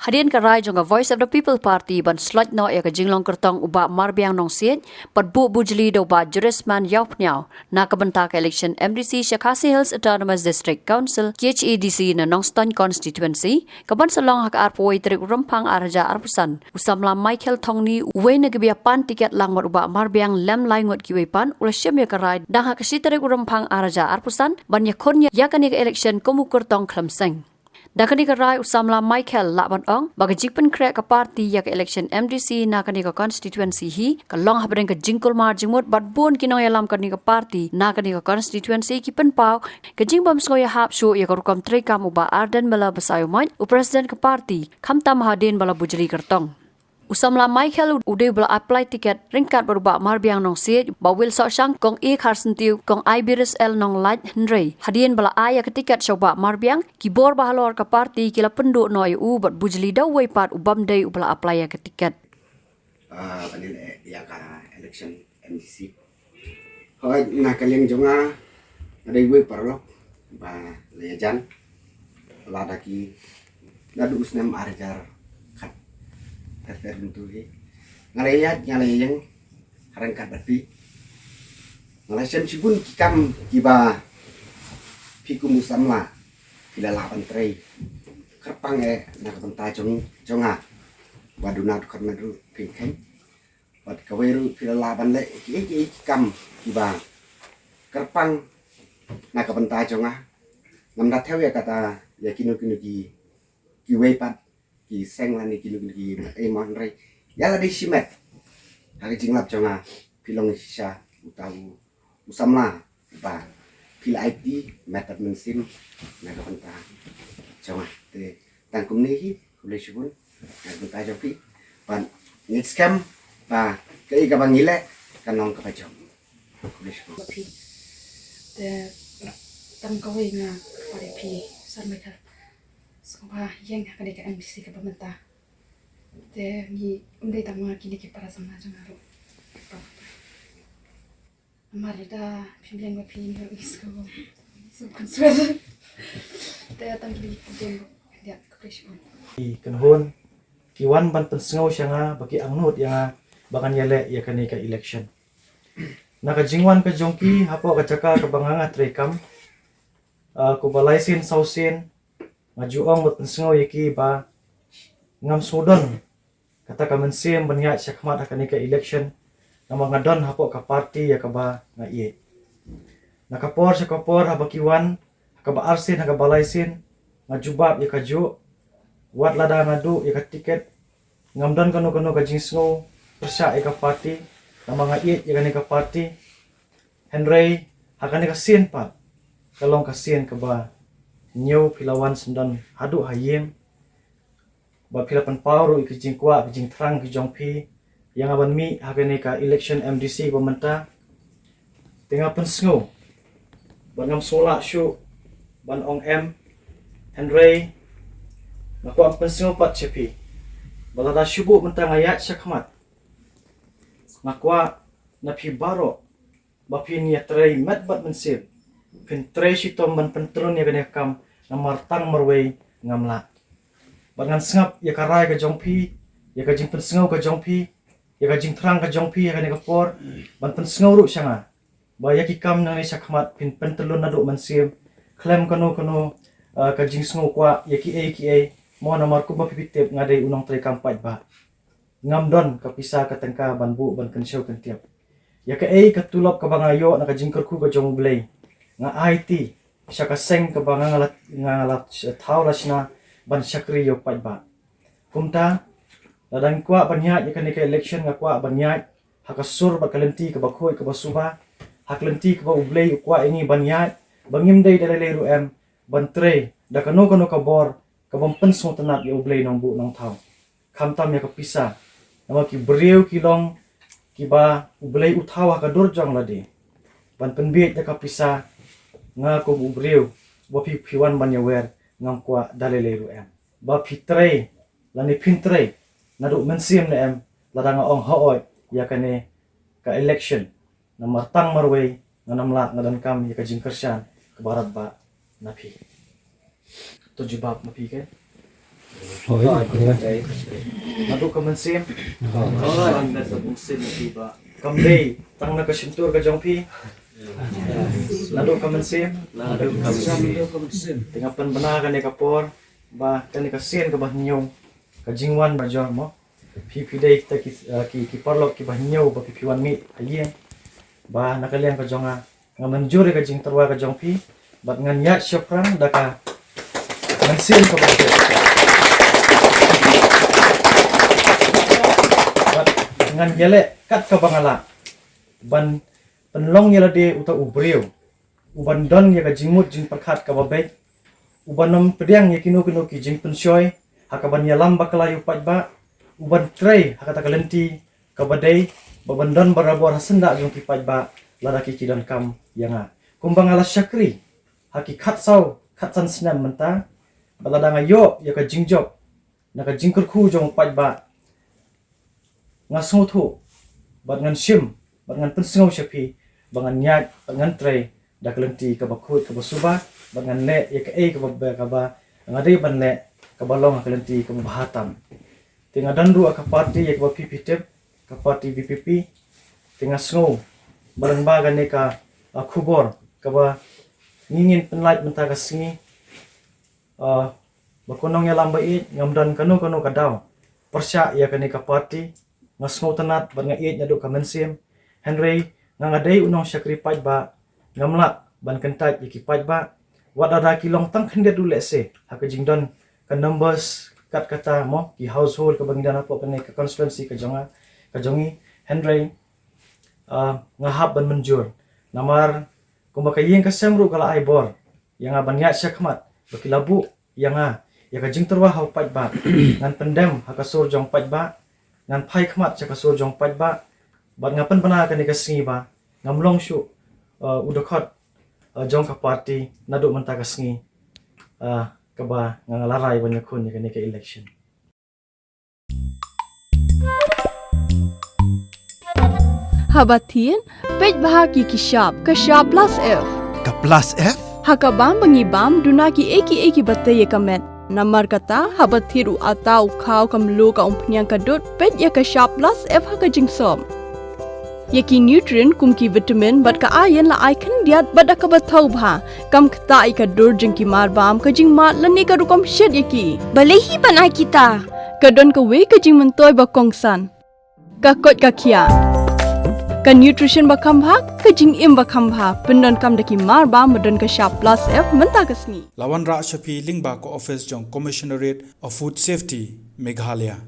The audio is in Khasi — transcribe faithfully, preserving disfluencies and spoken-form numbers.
Hadien ka rai jong ka Voice of the People Party ban slot noh ïa ka jinglong kyrtong u Bah Marbiang Nongsiej bad buh bujli da u Bah Jurisman Ïawphniaw na ka bynta ka election M D C sha Khasi Hills Autonomous District Council, K H A D C, na Nongstoiñ Constituency, ka ban sa long ha ka arphew tarik u Rymphang ar hajar arphew san, u samla Michael Thongni, uwei na ki ba ïa pan tiket lang bad u Bah Marbiang lem lai ngut kiwei pat, u la shim ïa ka rai dang ha ka shi tarik u Rymphang ar hajar arphew san ban ïakhun ïa kane ka election kum u kyrtong khlem seng. Da kane ka rai u samla Michael lah ban ong ba ka jingpynkhreh ka party ïa ka election M D C na kane ka constituency hi ka long hapdeng ka jingkulmar jingmut bad bun ki nongïalam kane ka party na kane ka constituency ki pynpaw ka jingbym sngewïahap shuh ïa ka rukom treikam u Bah Ardent Miller Basaiawmoit, u president ka party, khamtam hadien ba la bujli kyrtong. U samla Michael u dei ba la apply tiket ryngkat bad u Bah Marbiang Nongsiej, Bah Wilsohshang, Kong A Kharsyntiew, Kong Ibirus L Nonglait, hynrei hadien ba la ai ïa ka tiket sha u Bah Marbiang, ki bor ba halor ka party ki la pynduh noh ïa u bad bujli da uwei pat u bym dei u ba la apply ïa ka tiket. Ah, ban ïaleh ïa ka election M D C. Hooid, na ka liang jong nga, nga dei uwei u paralok ba la ïajan lada ki naduh u snem ar hajar khat. Ter ter mynta hi nga la ïaid, nga la ïeng ha ryngkat bad phi. Nga la shem shibun ki kam kiba phi kum u samla phi la lah ban trei kyrpang eh na ka bynta jong, jong nga. Ba duna dkhot met ruh phi kheiñ. Bad kawei ruh phi la lah ban leh kiei kiei ki kam kiba kyrpang na ka bynta jong nga. Ngam da thew ïa kata ïa kino kino ki, kiwei pat ki seng lane kino kino ki, eh, mo, hynrei ïa lade shimet ha ka jinglap jong nga phi long shisha uta u, u samla ba phi la aiti met bad mynsiem na ka bynta jong nga. Te tang kumne hi, khublei shibun na ka bynta jong phi. Bad ngeit skhem ba kaei kaba ngi leh kan long kaba jop. Khublei shibun. Ba phi. Te tang kawei nga kyrpad ïa phi, Sir Michael, sngewbha ïeng ha kane ka M D C kaba mynta. Te ngi, ym dei tang ma kine ki para samla jong nga ruh. Namar lada phim ïeng ba phi, ngi ruh ngi sngewbha, sngewbha kynsuar. Te tang kine ki kyntien ruh, ïa, khublei shibun. Ki kynhun ki wan ban pynsngew sha nga ba ki angnud ïa nga ba ngan ïaleh ïa kane ka election. Na ka jingwan ka jong ki hapoh ka jaka kaba nga, nga treikam, ah, kumba lai sien saw sien nga ju ong bad pynsngew ïa ki ba ngam sngewdon kata ka mynsiem ban ïaid shakhmat ha kane ka election, namar nga don hapoh ka party ïa kaba nga ïeit. Na ka por sha ka por, haba ki wan ha kaba arsien, ha kaba lai sien, nga jubab ïa kajuh. Wat lada nga duh ïa ka tiket, ngam don kano kano ka jingsngew pyrshah ïa ka party, namar nga ïeit ïa kane ka party. Hynrei ha kane ka sien pat ka long ka sien kaba hynñiew phi la wan syndon haduh ha ïing, ba phi la pynpaw ruh ïa ki jingkwah, ki jingthrang ki jong phi ïa nga ban mih ha kane ka election M D C ba mynta. Te nga pynsngew bad ngam sngewlah shuh ban ong em. Hynrei nga kwah pynsngew pat sha phi ba lada shu buh mynta nga ïaid shakhmat, nga kwah na phi baroh ba phin ïatrei met bad mynsiem, phin trei shitom ban pyntylun ïa kane ka kam, namar tang marwei ngam lah. Bad ngan sngap ïa ka rai ka jong phi, ïa ka jingpynsngew ka jong phi, ïa ka jingthrang ka jong phi ha kane ka por, ban pynsngew ruh sha nga ba ïa ki kam nangne shakhmat phin pyntylun naduh mynsiem, khlem kano kano, ah, ka jingsngew kwah ïa kiei kiei, mo, namar kumba phi tip nga dei u nongtrei kam paidbah. Ngam don ka pisa ka tyngka ban buh ban kynshew kyntiap. Ïa kaei ka tulop kaba nga ïoh na ka jingkyrkhu ka jong U Blei, nga aiti sha ka seng kaba nga la, nga la thaw la shna ban shakri ïa u paidbah. Kumta, lada ngi kwah ban ïaid ïa kane ka election, nga kwah ban ïaid ha ka sur bad ka lynti kaba khuid kaba suba, ha ka lynti kaba U Blei u kwah ïa ngi ban ïaid, ba ngim dei da lei lei ruh em ban trei da kano kano ka bor ka bym pynsngewtynnat ïa U Blei nongbuh nongthaw, khamtam ïa ka pisa. Namar ki briew ki long kiba U Blei u thaw ha ka dur jong lade. Ban pynbieit da ka pisa, nga kum u briew ba phi, phi wan ban ïawer, ngam kwah da lei lei ruh em ba phi trei lane phin trei naduh mynsiem ne em, lada nga ong hooid ïa kane ka election. Namar tang marwei ngan ym lah, nga donkam ïa ka jingkyrshan kaba radbah na phi. To jubab ma phi ke. Naduh ka mynsiem. Kam dei tang na ka shyntur ka jong phi. Naduh ka mynsiem. Te nga pynbna kane ka por ba kane ka sien kaba hynñiew, ka jingwan ba jor mo. Phi phi dei kita ki, eh, ki, ki paralok kiba hynñiew ba phi phi wan mih ha ïing. Ba na ka liang ka jong nga, nga mynjur ïa ka jingtyrwa ka jong phi, bad ngan ïaid shaphrang da ka mynsiem kaba jor. Bad ngan ïaleh kat kaba nga lah ban pynlong ïa lade uta u briew uban don ïa ka jingmut jingpyrkhat kaba beit, uban ym pdiang ïa kino kino ki jingpynshoi ha kaban ïalam bakla ïa u paidbah, uban trei ha kata ka lynti kaba dei, ba ban don barabor ha syndah jong ki paidbah lada ki ki donkam ïa nga. Kumba nga la shakri ha ki khatsaw khatsan snem mynta, bad lada nga ïoh ïa ka jingjop na ka jingkyrkhu jong u paidbah, nga sngewthuh bad ngan shim bad ngan pynsngew sha phi ba ngan ïaid bad ngan trei da ka lynti kaba khuid kaba suba, bad ngan leh ïa kaei kaba, kaba nga dei ban leh, kaba long ha ka lynti kaba bha tam. Te nga don ruh ha ka party ïa kaba phi phi tip, ka party V P P. Te nga sngew ba lyngba kane ka, ah, khubor kaba ngi ngin pynlait mynta ka sngi, ah, ba ko nongïalam ba ïeit, ngam don kano kano ka daw pyrshah ïa kane ka party. Nga sngewtynnat bad nga ïeit naduh ka mynsiem. Hynrei nga, nga dei u nongshakri paidbah, ngam lah ban kyntait ïa ki paidbah, wat lada ki long tang khyndiat ruh lehse ha ka jingdon ka numbers kat kata mo, ki household kaba ngi don hapoh kane ka constituency ka jong nga, ka jong ngi. Hynrei, ah, nga hap ban mynjur, namar kumba ka ïing ka sem ruh ka la ai bor ïa nga ban ïaid shakhmat ba ki la buh ïa nga ïa ka jingtyrwa ha u paidbah. Ngan pyndem ha ka sur jong paidbah, ngan phai khmat sha ka sur jong paidbah, bad nga pynbna kane ka sngi ba ngam long shuh, uh, u dkhot, uh, jong ka party naduh mynta ka sngi, uh, kaba nga, nga la rai ban ïakhun ïa kane ka election. Haba thied, peit bha ki ki shap, ka shap plus F. Ka plus F? Ha ka bam ba ngi bam, duna ki ei ki ei kiba tei ïa ka met. Namar kata, haba thied u atta, u khaw, ka mluh, ka umphniang, ka dud, peit ïa ka shap plus F ha ka jingsop. Ïa ki nutrient kum ki vitamin bad ka iron la ai khyndiat bad da kaba thaw bha. Kam ktah ïa ka dur jong ki mar bam, ka jingmad lane ka rukom shet ïa ki. Balei hi ban ai kita? Ka don kawei ka jingmyntoi ba kongsan. Ka koit ka khiah. Ka nutrition ba kham bha, ka jingim ba kham bha. Pyndonkam da ki mar bam ba don ka shap plus F mynta ka sngi. La wanrah sha phi lyngba ka office jong Commissionerate of Food Safety, Meghalaya.